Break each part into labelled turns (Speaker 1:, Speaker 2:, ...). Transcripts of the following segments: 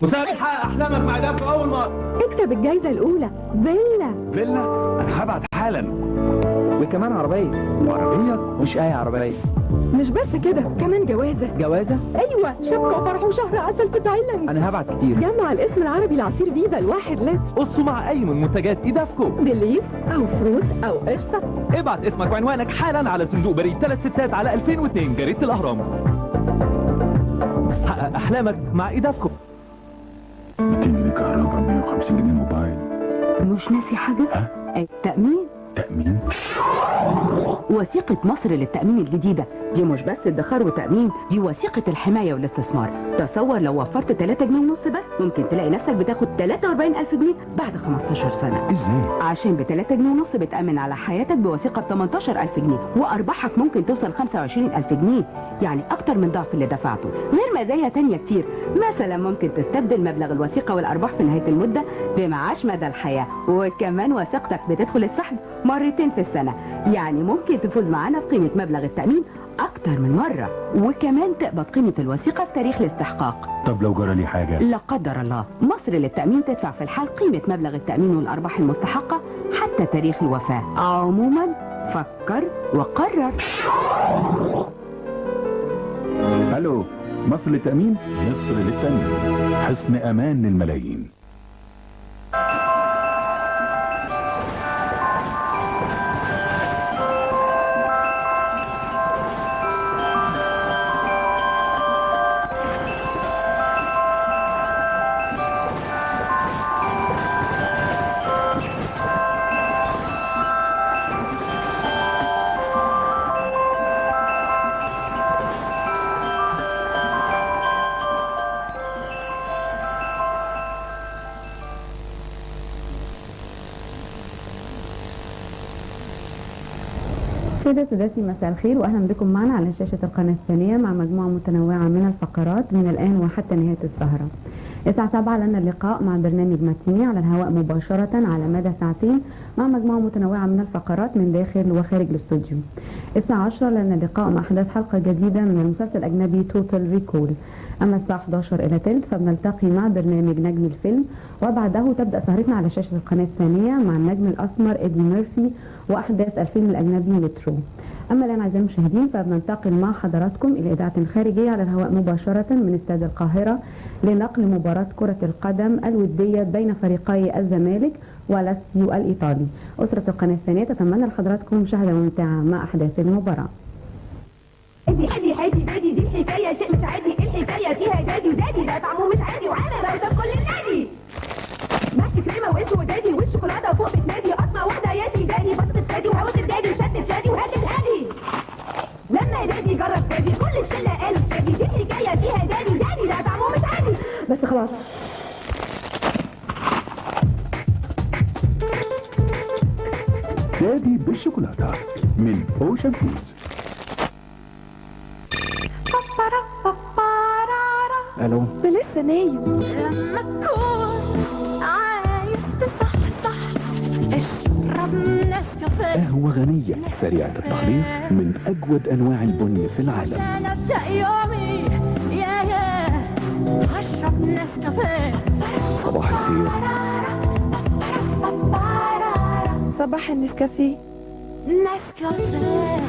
Speaker 1: مسابقة حقق احلامك مع ايدافكو اول مرة.
Speaker 2: اكسب الجايزة الأولى فيلا.
Speaker 3: فيلا؟ انا هبعت حالا.
Speaker 4: وكمان عربية.
Speaker 3: وعربية؟
Speaker 4: مش أي عربية.
Speaker 2: مش بس كده، كمان جوازة.
Speaker 4: جوازة؟
Speaker 2: أيوة، شبكة وفرح وشهر عسل في تايلاند.
Speaker 4: أنا هبعت كتير.
Speaker 2: جمع الاسم العربي لعصير فيفا الواحد لتر.
Speaker 1: قصوا مع اي من منتجات ايدافكو.
Speaker 2: دليس أو fruit أو قشطة.
Speaker 1: ابعت اسمك وعنوانك حالا على صندوق بريد 3 ستات على 2002 جريدة الاهرام. حقق احلامك مع ايدافكو.
Speaker 3: 200 جنيه كهرباء، 150 جنيه موبايل.
Speaker 5: مش ناسي حاجة؟ التأمين.
Speaker 3: تأمين؟
Speaker 5: وثيقة مصر للتأمين الجديدة دي مش بس ادخار وتأمين، دي وثيقة الحماية والاستثمار. تصور لو وفرت 3 جنيه ونص بس ممكن تلاقي نفسك بتاخد 43 ألف جنيه بعد 15 سنة.
Speaker 3: ازاي؟
Speaker 5: عشان ب 3 جنيه ونص بتأمن على حياتك بوثيقة ب 18 ألف جنيه، وأرباحك ممكن توصل 25 ألف جنيه، يعني أكتر من ضعف اللي دفعته، غير مزايا تانية كتير. مثلا ممكن تستبدل مبلغ الوثيقة والأرباح في نهاية المدة بمعاش مدى الحياة، وكمان وثيقتك بتدخل السحب مرتين في السنة، يعني ممكن تفوز معانا بقيمة مبلغ التأمين أكتر من مرة، وكمان تقبض قيمة الوثيقة في تاريخ الاستحقاق.
Speaker 3: طب لو جرى لي حاجة؟
Speaker 5: لا قدر الله، مصر للتأمين تدفع في الحال قيمة مبلغ التأمين والأرباح المستحقة حتى تاريخ الوفاة. عموما فكر وقرر.
Speaker 3: الو، مصر للتأمين؟ مصر للتأمين، حصن امان للملايين.
Speaker 6: سيدة سادتي، مساء الخير واهلا بكم معنا على شاشة القناة الثانية مع مجموعة متنوعة من الفقرات من الآن وحتى نهاية السهرة. الساعة 7 لنا اللقاء مع برنامج ماتيني على الهواء مباشرة على مدى ساعتين مع مجموعة متنوعة من الفقرات من داخل وخارج الاستوديو. الساعة 10 لنا اللقاء مع أحداث حلقة جديدة من المسلسل الأجنبي Total Recall. أما الساعة 11 إلى تلت فبنلتقي مع برنامج نجم الفيلم، وبعده تبدأ سهرتنا على شاشة القناة الثانية مع النجم الأسمر إيدي ميرفي وأحداث الفيلم الأجنبي مترو. أما الآن أعزائي المشاهدين فبننتقل مع حضراتكم إلى إذاعة خارجية على الهواء مباشرة من استاد القاهرة لنقل مباراة كرة القدم الودية بين فريقي الزمالك ولاتسيو الإيطالي. أسرة القناة الثانية تتمنى لحضراتكم مشاهدة ممتعة مع أحداث المباراة.
Speaker 7: ادي ادي هادي دادي، دي الحكاية شيء مش عادي، الحكاية فيها دادي ودادي، ده طعمه مش عادي وعلى بقى كل النادي. ماشي كريمة واسمه دادي والشوكولاته فوق بتنادي، قطمه واحدة يا سيداني، بطة فادي وهوس الدادي وشدت شادي وهدت هادي. لما دادي جرب فادي كل الشلة قالوا شادي، دي الحكاية فيها دادي دادي، ده طعمه مش عادي.
Speaker 2: بس خلاص.
Speaker 3: دادي بالشوكولاتة من Ocean Foods.
Speaker 4: الو،
Speaker 2: ده لسه نايم.
Speaker 7: لما تكون عايز تصحصح اشرب نسكافيه.
Speaker 3: قهوة غنية سريعة التحضير من أجود أنواع البن في العالم.
Speaker 7: عشان ابدا يومي يا يا هشرب نسكافيه.
Speaker 3: صباح الخير.
Speaker 2: صباح النسكافيه.
Speaker 7: نسكافيه.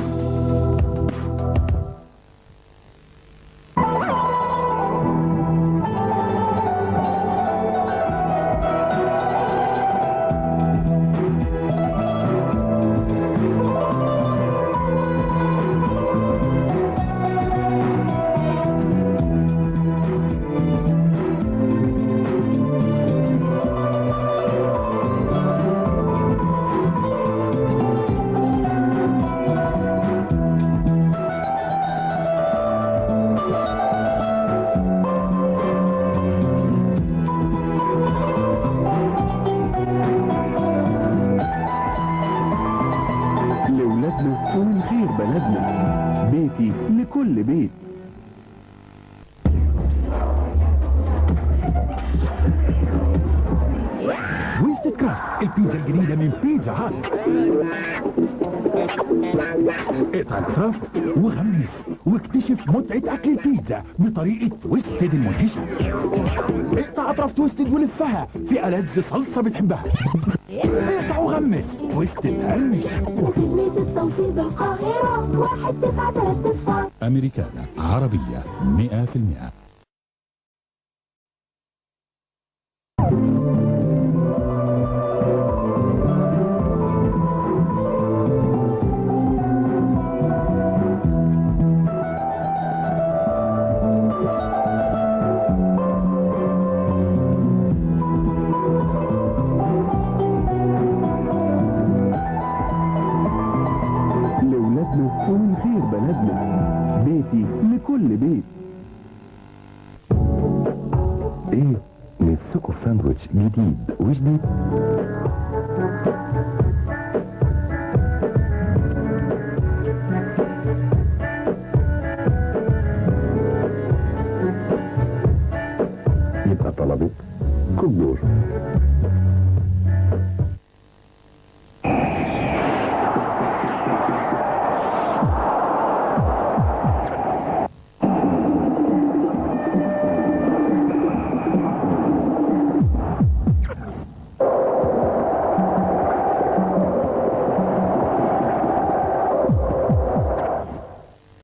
Speaker 8: Twisted Crust، البيتزا الجديدة من بيتزا هات. اقطع الأطراف وغمس واكتشف متعة أكل البيتزا بطريقة Twisted المدهشة. اقطع أطراف Twisted ولفها في ألذ صلصة بتحبها. اقطع وغمس، Twisted هرمش.
Speaker 7: وخدمة التوصيل بالقاهرة 1 9 3 0.
Speaker 8: أمريكانا عربية 100%.
Speaker 3: لولادنا ومن خير بلدنا، بيتي لكل بيت. ايه نفسكوا في ساندويتش جديد وجديد؟ يبقى طلبك كوك دور.